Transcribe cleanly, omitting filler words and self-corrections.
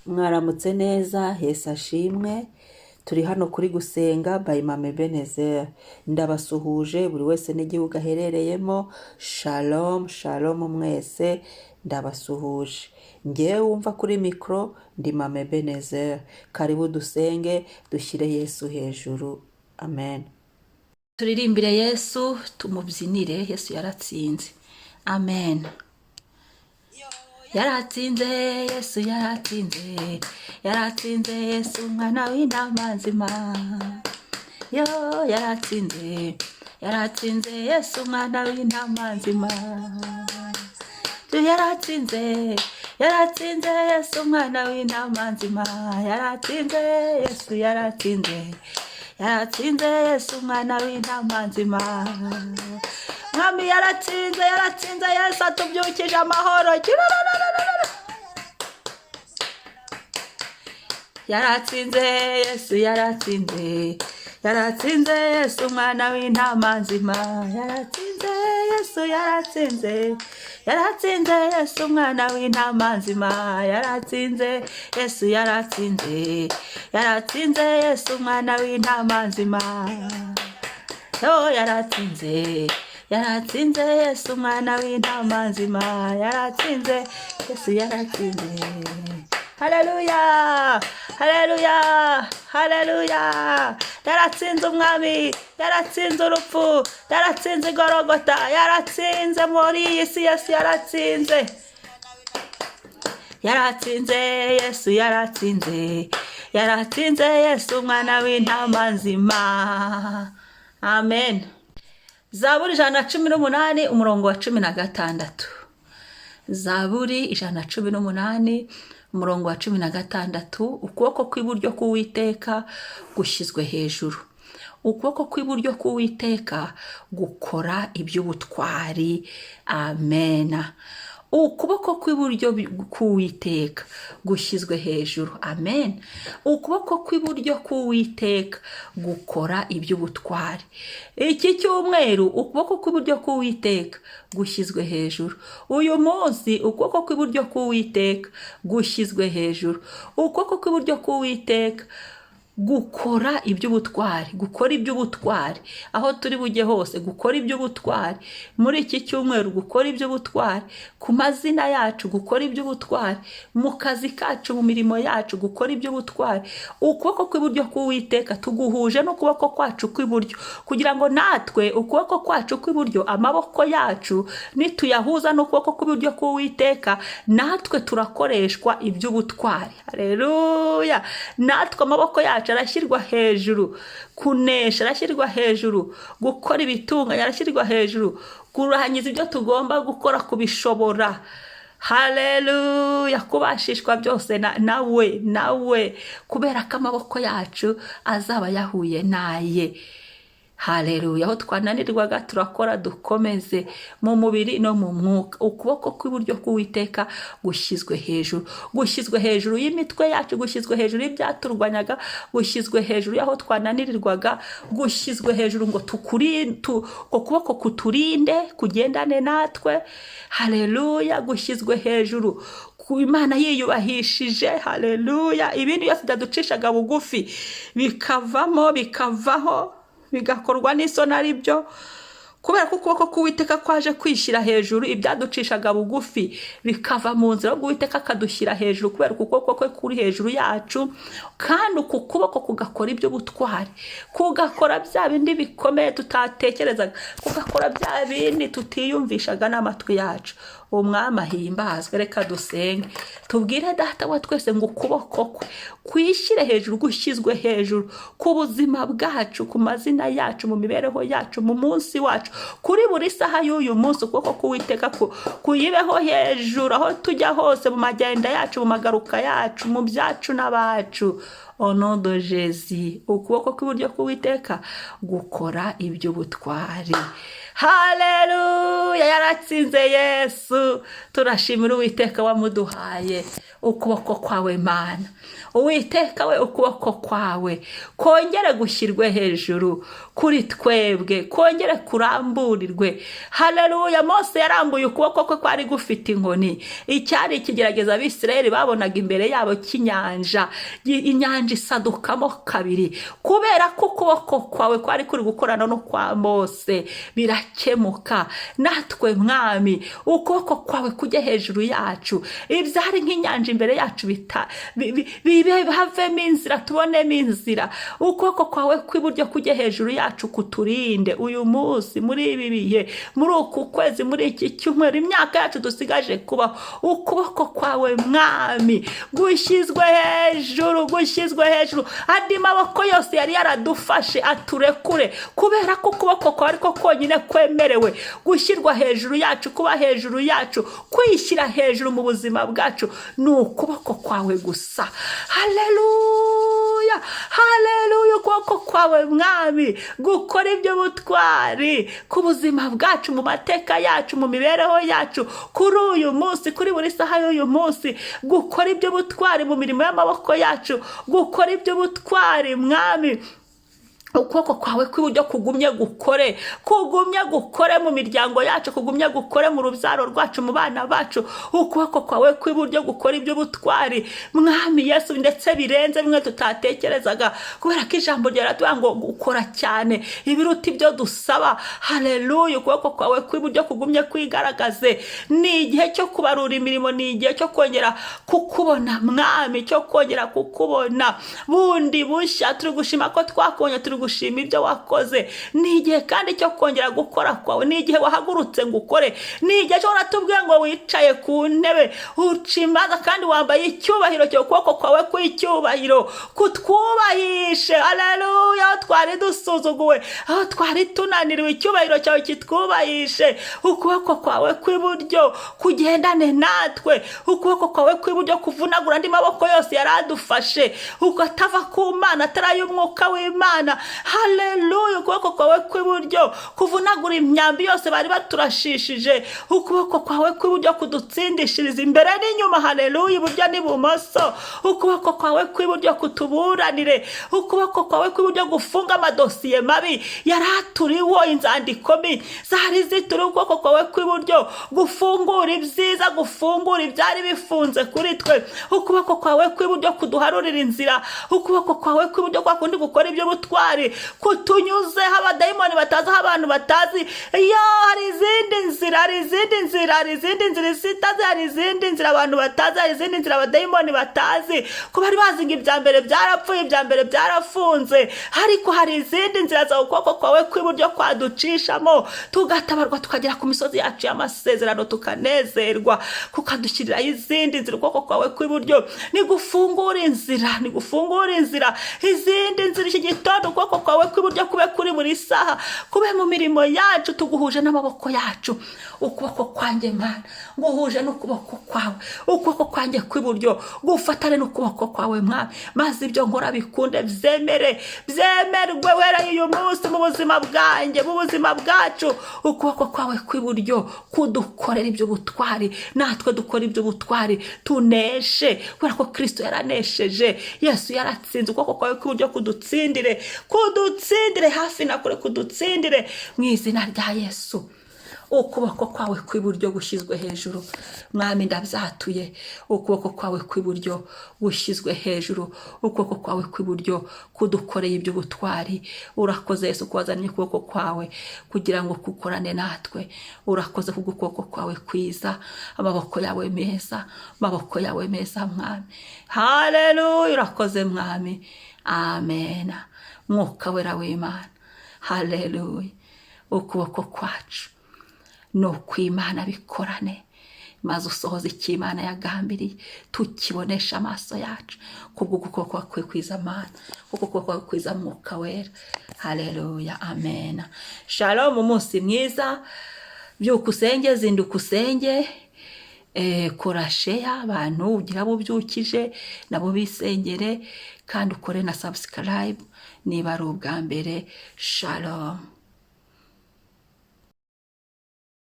Mwaramutse neza, Yesu ashimwe. Turi hano kuri Gusenga by Mama Ebenezer. Ndabasuhuje buri wese n'igihugu aherereyemo. Shalom, shalom mwese, ndabasuhuje. Ngewe wumva kuri mikoro ndi Mama Ebenezer. Karibu dusenge, dushyire Yesu hejuru. Amen. Turirimbire Yesu, tumubyinire. Yesu yaratsinze. Amen. Yaratsinze Yesu, yaratsinze, yaratsinze Yesu mwana w'intama nzima. Yo, yaratsinze, yaratsinze Yesu mwana w'intama nzima. Yaratsinze, yaratsinze Yesu mwana w'intama nzima. Yaratsinze Yesu, yaratsinze, yaratsinze Yesu mwana w'intama nzima. Mwami yaratsinze, yaratsinze Yesu atubyukije amahoro. Yaratsinze Yesu, yaratsinze, yaratsinze Yesu mwana w'intama nzima. Yaratsinze Yesu, yaratsinze, yaratsinze Yesu mwana w'intama nzima. Yaratsinze Yesu, yaratsinze, yaratsinze Yesu mwana w'intama nzima. Yo, yaratsinze, yaratsinze Yesu mwana w'intama nzima. Yaratsinze Yesu, yaratsinze. Haleluya, haleluya, haleluya! Yaratsinze umwami, yaratsinze urupfu, yaratsinze igorogota, yaratsinze muri iyi si. Yesu yaratsinze, yaratsinze Yesu, yaratsinze, yaratsinze Yesu mwana w'intama nzima. Amen. Zaburi 118 umurongo wa 16. Zaburi 118 umurongo wa 16. Ukuboko kw'iburyo k'Uwiteka gushyizwe hejuru, ukuboko kw'iburyo k'Uwiteka gukora iby'ubutwari. Amena. Ukuboko kw'iburyo k'Uwiteka gushyizwe hejuru. Amen. Ukuboko kw'iburyo k'Uwiteka gukora iby'ubutwari. Iki cyumweru ukuboko kw'iburyo k'Uwiteka gushyizwe hejuru. Uyu munsi ukuboko kw'iburyo k'Uwiteka gushyizwe hejuru. Ukuboko kw'iburyo k'Uwiteka gukora iby'ubutwari, gukora iby'ubutwari aho turi bujye hose, gukora iby'ubutwari muri iki cyumweru, gukora iby'ubutwari ku mazina yacu, gukora iby'ubutwari mu kazi kacu, mu mirimo yacu, gukora iby'ubutwari. Ukuboko kw'iburyo k'Uwiteka tuguhuje n'ukuboko kwacu kw'iburyo, kugira ngo natwe ukuboko kwacu kw'iburyo, amaboko yacu nituyahuza n'ukuboko kw'iburyo k'Uwiteka, natwe turakoreshwa iby'ubutwari. Haleluya! Natwe amaboko yacu arashyirwa hejuru kunesha, arashyirwa hejuru gukora ibitunganye, arashyirwa hejuru kurangiza ibyo tugomba gukora, kubishobora. Haleluya! Kubashishwa byose nawe, nawe, kubera ko amaboko yacu azaba yahuye naye. Haleluya! Aho twananirwaga turakora, dukomeze mu mubiri no mu mwuka. Ukuboko kw'iburyo k'Uwiteka gushyizwe hejuru, gushyizwe hejuru y'imitwe yacu, gushyizwe hejuru y'ibyaturwanyaga, gushyizwe hejuru y'aho twananirirwaga, gushyizwe hejuru ngo uko kuboko kuturinde, kugendane natwe. Haleluya! Gushyizwe hejuru ku Imana yiyubahishije. Haleluya! Ibindi byose byaducishaga bugufi bikavamo, bikavaho, bigakorwa n'isoni ari byo, kubera ko ukuboko k'Uwiteka kwaje kwishyira hejuru, ibyaducishaga bugufi bikava mu nzira, ahubwo Uwiteka akadushyira hejuru kubera uku kuboko kwe kuri hejuru yacu. Kandi uku kuboko kugakora iby'ubutwari, kugakora bya bindi bikomeye tutatekerezaga, kugakora bya bindi tutiyumvishaga n'amatwi yacu. Umwami ahimbazwe. Reka dusenge, tubwire Data wa twese ngo ukuboko kwe kwishyire hejuru, gushyizwe hejuru ku buzima bwacu, ku mazina yacu, mu mibereho yacu, mu munsi wacu, kuri buri saha y'uyu munsi. Ukuboko k'Uwiteka kuyibeho hejuru aho tujya hose, mu magenda yacu, mu magaruka yacu, mu byacu n'abacu. Au nom de Jésus, ukuboko kw'iburyo k'Uwiteka gukora iby'ubutwari. Haleluya! Yaratsinze Yesu. Turashimira Uwiteka wamuduhaye. Ukuboko kwawe Mana, Uwiteka we, ukuboko kwawe kongere gushyirwe hejuru kuri twebwe, kongere kuramburirwe. Haleluya! Mose yarambuye ukuboko kwe kwari gufite inkoni. Icyari ikigerageza Abisirayeli babonaga imbere yabo cy'inyanja, inyanja isadukamo kabiri kubera ko ukuboko kwawe kwari kuri gukorana no kwa Mose, birakemuka. Natwe Mwami, ukuboko kwawe kujye hejuru yacu, ibyari nk'inyanja imbere yacu bibe havemo inzira, tubonemo inzira. Ukuboko kwawe kw'iburyo kujye hejuru yacu, kuturinde uyu munsi, muri ibi bihe, muri uku kwezi, muri iki cyumweru, imyaka yacu dusigaje kubaho. Ukuboko kwawe Mwami gushyizwe hejuru, gushyizwe hejuru. Andi maboko yose yari yaradufashe aturekure, kubera ko ukuboko kwawe ariko konyine kwemerewe gushyirwa hejuru yacu, kuba hejuru yacu, kwishyira hejuru mu buzima bwacu, ni ukuboko kwawe gusa. Haleluya, haleluya! Ukuboko kwawe Mwami gukora iby'ubutwari ku buzima bwacu, mu mateka yacu, mu mibereho yacu, kuri uyu munsi, kuri buri saha y'uyu munsi, gukora iby'ubutwari mu mirimo y'amaboko yacu, gukora iby'ubutwari Mwami. Ukuboko kwawe kw'iburyo kugumye gukore, kugumye gukore mu miryango yacu, kugumye gukore mu rubyaro rwacu, mu bana bacu. Ukuboko kwawe kw'iburyo gukora iby'ubutwari Mwami Yesu, ndetse birenze bimwe tutatekerezaga, kubera ko ijambo ryawe riratubwira ngo gukora cyane ibiruta ibyo dusaba. Haleluya! Ukuboko kwawe kw'iburyo kugumye kwigaragaze. Ni igihe cyo kubarura imirimo, ni igihe cyo kongera kukubona Mwami, cyo kongera kukubona bundi bushya. Turi gushima ko twakubonye, turi gushima ibyo wakoze. Ni igihe kandi cyo kongera gukora kwawe, ni igihe wahagurutse ngo ukore, ni igihe cyo uratubwiye ngo wicaye ku ntebe uca imanza kandi wambaye icyubahiro cyo. Ukuboko kwawe kw'icyubahiro kutwubahishe. Haleluya! Aho twari dusuzuguwe, aho twari tunaniriwe, icyubahiro cyawe kitwubahishe. Ukuboko kwawe kw'iburyo kugendane natwe, ukuboko kwawe kw'iburyo kuvunagura andi maboko yose yari adufashe atava ku Mana, atari ay'umwuka w'Imana. Haleluya! Ukuboko kwawe kw'iburyo kuvunagura imyambi yose bari baturashishije. Ukuboko kwawe kw'iburyo kudutsindishiriza imbere n'inyuma. Haleluya! Iburyo n'ibumoso. Ukuboko kwawe kw'iburyo kutuburanire. Ukuboko kwawe kw'iburyo gufunga amadosiye mabi yari aturiho, inzandiko mbi zari zituriho. Ukuboko kwawe kw'iburyo gufungura ibyiza, gufungura ibyari bifunze kuri twe. Ukuboko kwawe kw'iburyo kuduharurira inzira. Ukuboko kwawe kw'iburyo kwa kundi gukora iby'ubutwari kutunyuzeho abadayimoni batazi, aho abantu batazi. Iyo hari izindi nzira, hari izindi nzira, hari izindi nzira isi itazi, hari izindi nzira abantu batazi, hari izindi nzira abadayimoni batazi, ko bari bazi ngo ibya mbere byarapfuye, ibya mbere byarafunze, ariko hari izindi nzira zawe ukuboko kwawe kw'iburyo kwaducishamo, tugatabarwa, tukagera ku misozi yacu y'amasezerano, tukanezerwa, kukadushyiriraho izindi nzira. Ukuboko kwawe kw'iburyo nigufungura inzira, nigufungura inzira, izindi nzira. Iki gitondo ukuboko kwawe kw'iburyo kube kuri buri saha, kube mu mirimo yacu. Tuguhuje n'amaboko yacu. Ukuboko kwanjye Mana nguhuje n'ukuboko kwawe. Ukuboko kwanjye kw'iburyo gufatane n'ukuboko kwawe Mwami, maze ibyo nkora bikunde, byemere, byemerwe wera uyu munsi mu buzima bwanjye, mu buzima bwacu. Ukuboko kwawe kw'iburyo kudukorera iby'ubutwari, natwe dukora iby'ubutwari, tuneshe, kubera ko Kirisito yaranesheje, Yesu yaratsinze. Ukuboko kwawe kw'iburyo kudutsindire, kudutsindire hafi na kure, kudutsindire mu izina rya Yesu. Ukuboko kwawe kw'iburyo gushyizwe hejuru Mwami, ndabyatuye. Ukuboko kwawe kw'iburyo gushyizwe hejuru, ukuboko kwawe kw'iburyo kudukoreye iby'ubutwari. Urakoze Yesu ko wazanye ukuboko kwawe kugira ngo kukorane natwe. Urakoze kubw'ukuboko kwawe kwiza, amaboko yawe meza, amaboko yawe meza Mwami. Haleluya! Urakoze Mwami. Amen. Mwuka Wera w'Imana, haleluya! Ukuboko kwacu ni ukw'Imana, bikorane maze usohoze icyo Imana yagambiriye, tukibonesha amaso yacu, kubw'ukuboko kwawe kwiza Mana, kubw'ukuboko kwawe kwiza Mwuka Wera. Haleluya, amen. Shalom, umunsi mwiza. Byuka usenge, zinduka usenge, kora share, abantu ugira abo ubyukije nabo bisengere, kandi ukore na subscribe niba ari ubwa mbere. Shalom.